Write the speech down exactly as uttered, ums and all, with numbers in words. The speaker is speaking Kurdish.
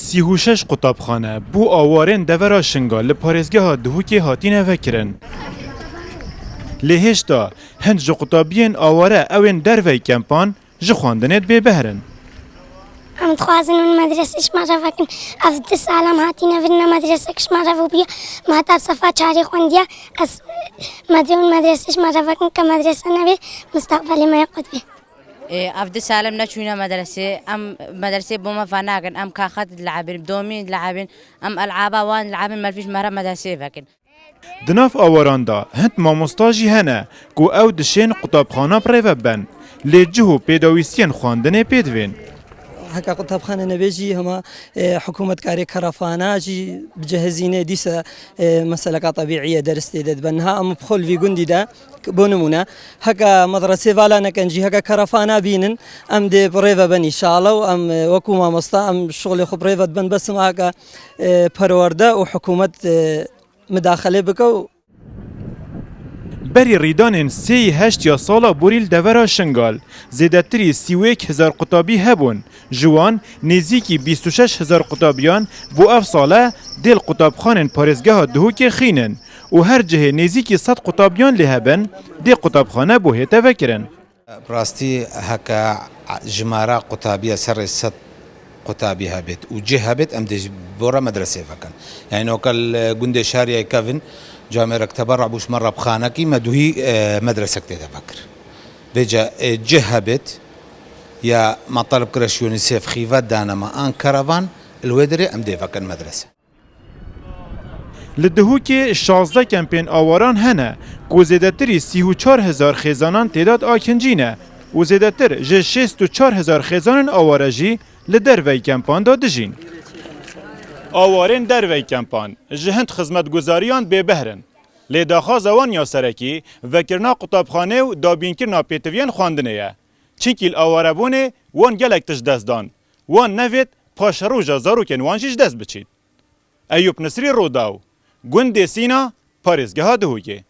Sî û şeş qutabxane bo awarên devera Şingal li parêzgeha Duhokê hatine vekirin. Lê hêşta hin ji qutabiyên aware ew ên dervey kempan ji xwendinê bêbehr in. Em dixwazin win medresê ji me re vekin. Ev du sal em hatine vir ne medresek ji me re bûye. Me heta bi sefa çarê xwendiye. Ez me dê win medresê ji me re vekin ke medrese nebê, mustaqbelê me yê qut bê. Ê, ev du sal em neçûne medresê. Em medresê bo me venakin. Em kaxet dilebin, domîn dilebin. Em elaba wan dilebin, me vî ji me re medresê vekin. Di nav awaran de hind mamosta jî hene ku ew dişên qutabxana bi rê ve ben, lê cih û pêdawîstiyên xwendinê pê divên. Heke qutabxane nebê jî hema, e, hikûmet karê kerefana jî bicehezîne, dîsa, e, meseleka tebîî ye, deris tê de dibe. Niha em bi xwe li vî gundî de, bo nimûne, heke medresê vala nekin jî, heke kerefana bînin, em dê bi rê ve ben înşallah û em, e, wekû mamosta em şixulê xwe bi rê ve dibin, bes hema heke, e, perwerde û hikûmet, e, midaxelê bike û Berî rîdanên sê û heşt ya sala borî li devera Şingal, zêdetirî sî û yek hezar qutabî hebûn. Ji wan nêzîkî bîst û şeş hezar qutabiyan bo ev sale dê li qutabxanên parêzgeha Duhokê xînin û her cihê nêzîkî sed qutabiyan lê hebin, dê qutabxane bo hête vekirin. Bi rastî heke jimara qutabiya serê sed qutabî hebêt û cih hebêt, em dê ji bo re medresê vekin. Yanî noke li gundê Şariyayê kevin camêrek teberra bû ji me re bi xanekî, me duhî, e, medresek tê de vekir. Vêca, e, cih hebêt ya me teleb kire ji UNICEF xîvet dane me an kerevan, li wê derê em dê vekin medrese. Li Dihokê şazdeh kempên awaran hene ku zêdetirî sî û çar hezar xêzanan tê de diakincîne û zêdetir ji şêst û çar hezar xêzanên aware jî li derveyî kempan de dijîn. Awarên derveyî kempan ji hind xizmetguzariyan bêbehr in. Lê daxwaza wan ya serekî vekirina qutabxanê û dabînkirina pêtiviyên xwendinê ye. Çimkî li awarebûnê wan gelek tişt dest dan. Wan nevêt paşeroja zarokên wan jî ji dest biçît. Eyûp Nisrî, Rûdaw, gundê Sîna, parêzgeha Dihokê.